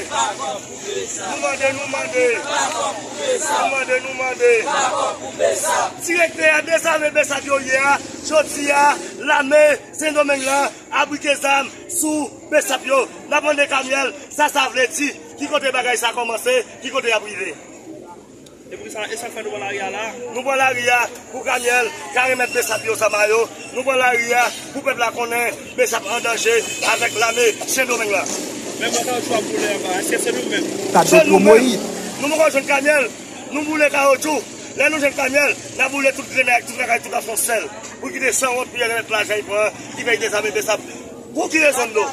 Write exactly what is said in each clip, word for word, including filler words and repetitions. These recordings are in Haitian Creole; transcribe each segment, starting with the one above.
Nou mande, nou mande. Nou mande, nou mande. Direktè a dezame Besap yo yè a, jodi a, lame Sendomeng lan abrike zam sou Besap yo. N ap mande Kamyèl, sa sa vle di, ki kote bagay sa kòmanse, ki kote y ap rive. E pou sa, e sa k fè nou pran lari a la? Nou pran lari a pou Kamyèl ka remèt Besap yo zam a yo. Nou pran lari a pou pèp la konnen Besap an danje avèk lame Sendomeng lan. Men mwen kawotchou ap boule anba, èske se nou menm? Sa de pwomoyi. Nou poko jwenn Kamyèl, nou boule kawotchou. Lè nou jwenn Kamyèl, n a boule tout grenay, tout lakay, tout afon sèl. Pou kite sanwont pou yo remèt lajan y pran, ki fè y dezame Besap. Pou ki rezon do?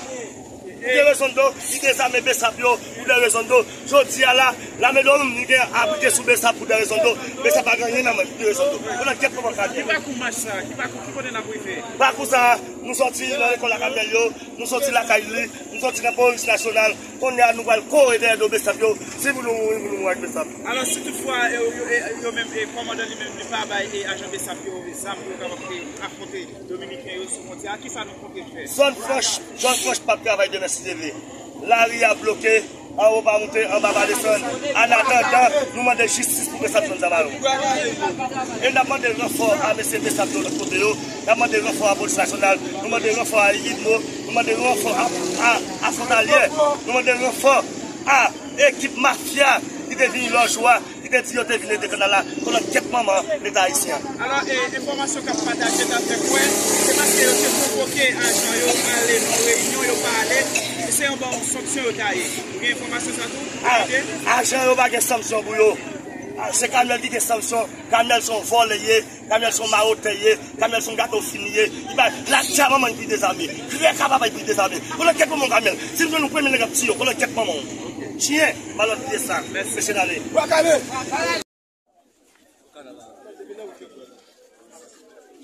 Pou de rezon do, li dezame Besap yo pou de rezon do. Jodi a la, lame Dominiken abrite sou Besap pou de rezon do. Besap pa gen anyen nan men pou de rezon do. Konnen kèt kòman ka di. Ki pakou mach sa? Ki pakou, ki kote n ap rive? Pakou sa, nou sòti nan lekòl a Kamyèl yo, nou sòti lakay li, nou sòti nan polis nasyonal. Kounye a, nou pral kore dèyè do Besap yo. Si pou nou mouri, pou nou mouri ak Besap. Alò, si toutfwa, e, yo, e, yo menm, e, kòmandan li menm, li pa bay, e, ajan Besap yo, e, zam pou yo kapab, e, afwonte Dominiken yo sou fwontyè a, kisa nou konte fè? Zòn franch, zòn franch p ap travay demen si Dye vle. Lari a bloke, anwo pa moute, anba pa desann. An atandan, nou mande jistis pou Besap jwenn zam a yo. E n ap mande ranfò a mesye Besap yo lòt kote yo. N ap mande ranfò a Polis Nasyonal. Nou mande ranfò a Idmo. Nou mande ranfò a, a, a Fwontalyè. Nou mande ranfò a ekip mafya ki te vini lòt jou a. Li te di yo te vin ede kanal la, konnen kèt manman Leta ayisyen an. Alò, e, enfòmasyon k ap pataje ta fè kwè, se paske yo te konvoke ajan yo ale nan yon reyinyon, yo pa ale, e se anba yon sanksyon yo ta ye. Ou gen enfòmasyon sa tou? A, ajan yo pa gen sanksyon pou yo. A, se Kamyèl ki gen sanksyon. Kamyèl se yon vòlè ye, Kamyèl se yon mawotè ye, Kamyèl se yon gato fini ye. Li pa, la dja manman li pou dezame. Krèk a papa li pou dezame. Konnen kèt manman Kamyèl. Si nou jwenn yon premye nèg ap tiye, konnen kèt manman w. Chyen, malòt li ye sa. Mesye n ale.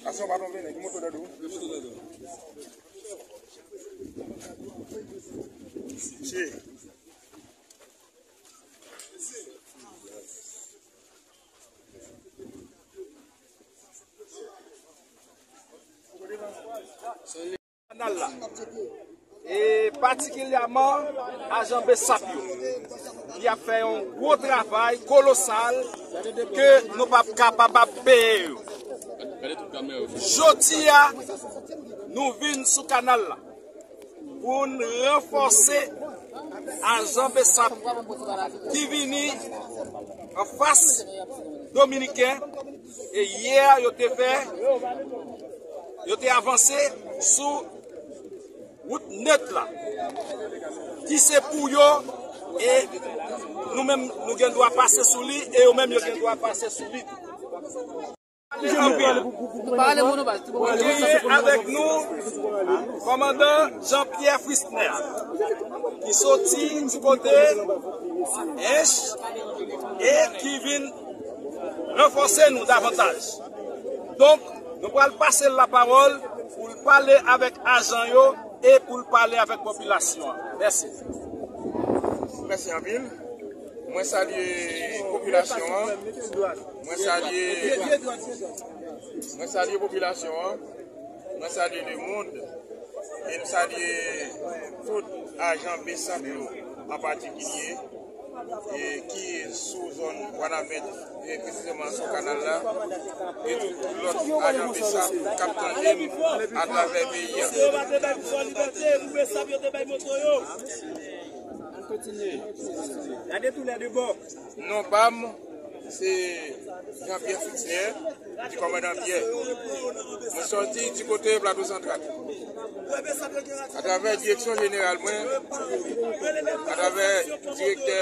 Aksyon pa tonbe, nèg, moto nan do. Che. Kanal la. E patikilyèman ajan Besap yo, ki ap fè yon gwo travay kolosal ke nou p ap kapab ap peye yo. Jodi a, nou vin sou kanal la pou n ranfòse ajan Besap ki vini anfas Dominiken. E yè, yo te fè, yo te avanse sou wout net la, ki se pou yo, e nou menm, nou gen dwa pase sou li, e yo menm, yo gen dwa pase sou li tou. Anpil. Genyen avèk nou kòmandan Jean Pierre Frisner, ki soti di kote Ench e ki vin ranfòse nou davantaj. Donk, nou pral pase l lapawòl pou l pale avèk ajan yo e pou l pale avèk popilasyon an. Mèsi. Mèsi anpil. Mwen salye popilasyon an. Mwen salye, mwen salye popilasyon an. Mwen salye lemonn. E m salye tout ajan Besap yo an patikilye, e ki sou zòn Wanament, e presizeman sou kanal la, e tout lòt ajan Besap k ap tande m atravè peyi a. Non pa m, se Jean Pierre Fixer, di kòmandan Pierre. Mwen sòti di kote Plato Santral. Atravè direksyon jeneral mwen, atravè direktè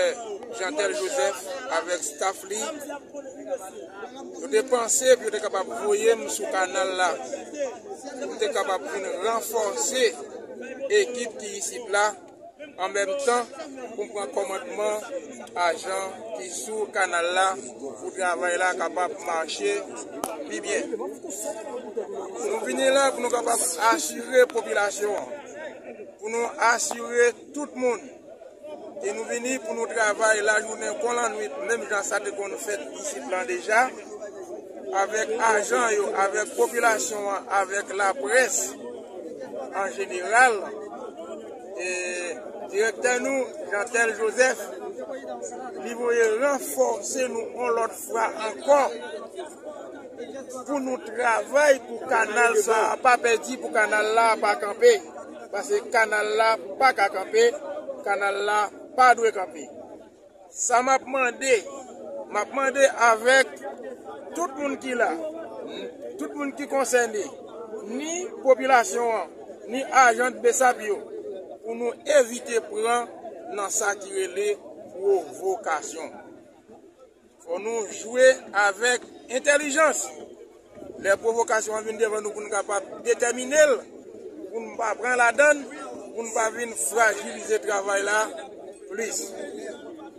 Jeantel Joseph avèk staff li, yo te panse pou yo te kapab voye m sou kanal la, pou m te kapab vin ranfòse ekip ki isit la, an menm tan pou m pran kòmandman ajan ki sou kanal la, pou travay la kapab mache pi byen. Nou vini la pou nou kapab asire popilasyon an, pou nou asire tout moun ke nou vini pou nou travay lajounen kon lannwit, menm jan sa te konn fèt isit lan deja, avèk ajan yo, avèk popilasyon an, avèk laprès an jeneral. E Direktè nou, Jeantel Joseph, li voye ranfòse nou yon lòt fwa ankò pou nou travay pou kanal sa a pa pèdi, pou kanal la pa kanpe. Paske kanal la pa ka kanpe, kanal la pa dwe kanpe. Sa m ap mande, m ap mande avèk tout moun ki la, tout moun ki konsène, ni popilasyon an, ni ajan BSAP yo, pou nou evite pran nan sa ki rele pwovokasyon. Fò nou jwe avèk entèlijans. Lè pwovokasyon an vin devan nou pou n kapab detèmine l, pou n pa pran ladan l, pou n pa vin frajilize travay la plis.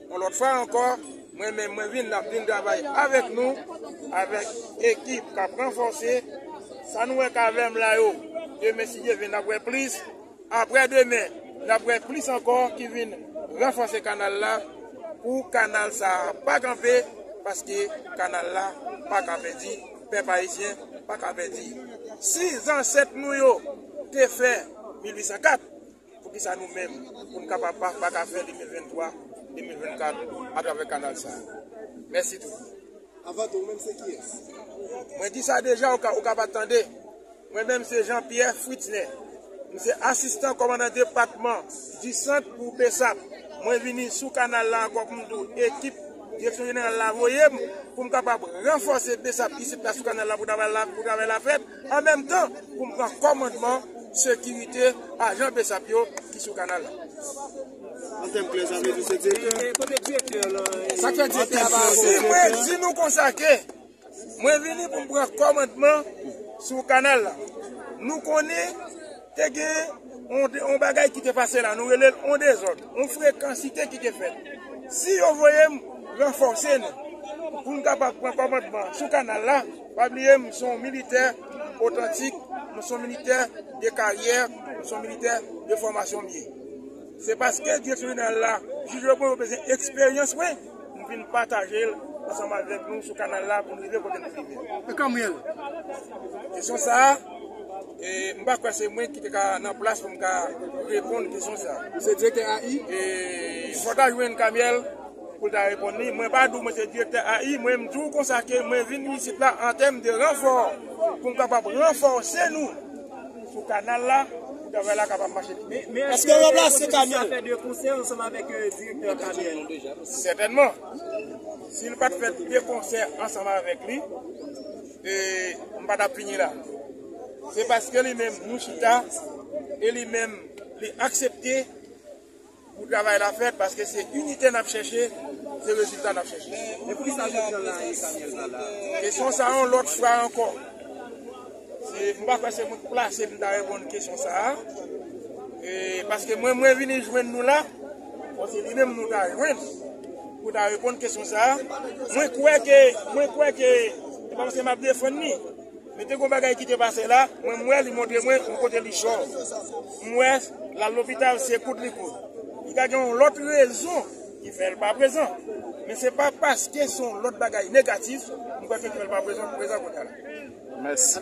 Yon lòt fwa ankò, mwen menm mwen vin, n ap vin travay avèk nou, avèk ekip k ap ranfòse. Sa nou wè k avè m la yo, demen si Dye vle n ap wè plis. Aprè demen, n ap wè plis ankò ki vin ranfòse kanal la pou kanal sa a pa kanpe, paske kanal la pa ka pèdi, pèp ayisyen pa ka pèdi. Si zansèt nou yo te fè mil uit san kat, poukisa nou menm, pou n kapab pa, pa ka fè de mil venntwa, de mil vennkat atravè kanal sa a? Mèsi tou. Avan tou, ou menm se kiyès? Mwen di sa deja, ou ka, ou ka pa tande. Mwen menm se Jean Pierre Fritzner. M se asistan kòmandan depatman di sant pou BSAP. Mwen vini sou kanal la ankò pou m di w ekip direksyon jeneral la voye m pou m kapab ranfòse BSAP isit la sou kanal la pou travay la, pou travay la fèt. An menm tan, pou m pran kòmandman sekirite ajan BSAP yo ki sou kanal la. An tèm klè, sa vle di se direktè. E, e kote direktè lan? Sa k fè direktè a pa avè w? Si mwen di nou konsa ke mwen vini pou m pran kòmandman sou kanal la. Nou konnen te gen yon, yon bagay ki te pase la, nou rele l yon dezòd, yon frekansite ki te fèt. Si yo voye m ranfòse nou pou n kapab pran kòmandman sou kanal la, pa bliye m se yon militè otantik, m se yon militè de karyè, m se yon militè de fòmasyon m ye. Se paske direksyon jeneral la jije mwen, yo bezwen eksperyans mwen, m vin pataje l ansanm avèk nou sou kanal la pou n rive kote n rive. E Kamyèl? Kesyon sa a, e, m pa kwè se mwen ki te ka nan plas pou m ka reponn kesyon sa a. Ou se direktè A I? E, fò w ta jwenn Kamyèl pou l ta reponn li. Mwen pa di w mwen se direktè A I, mwen m di w konsa ke mwen vin isit la an tèm de ranfò, pou m kapab ranfòse nou sou kanal la, pou travay la kapab mache pi byen. Men, men èske yo ranplase Kamyèl? Fè de konsè ansanm avèk, euh, direktè Kamyèl? Sètènman. Si l pa t fè de konsè ansanm avèk li, e, m pa t ap vini la. Se paske li menm nou chita, e li menm li aksepte pou travay la fèt, paske se inite n ap chèche, se rezilta n ap chèche. Men poukisa jodi an la, e Kamyèl pa la? Kesyon sa a, yon lòt fwa ankò. Se, m pa kwè se mwen k plase pou m ta reponn kesyon sa a. E, paske mwen, mwen vini jwenn nou la, bon, se li menm nou ta jwenn pou ta reponn kesyon sa a. Mwen kwè ke, mwen kwè ke, se pa paske m ap defann li. Men te gen yon bagay ki te pase la, mwen m wè li montre mwen yon kote li chò. M wè l al lopital, se koud li koud. Li ka gen yon lòt rezon ki fè l pa prezan. Men se pa paske se yon lòt bagay negatif, m kwè ke ki fè l pa prezan, prezan kounye a la. Mèsi.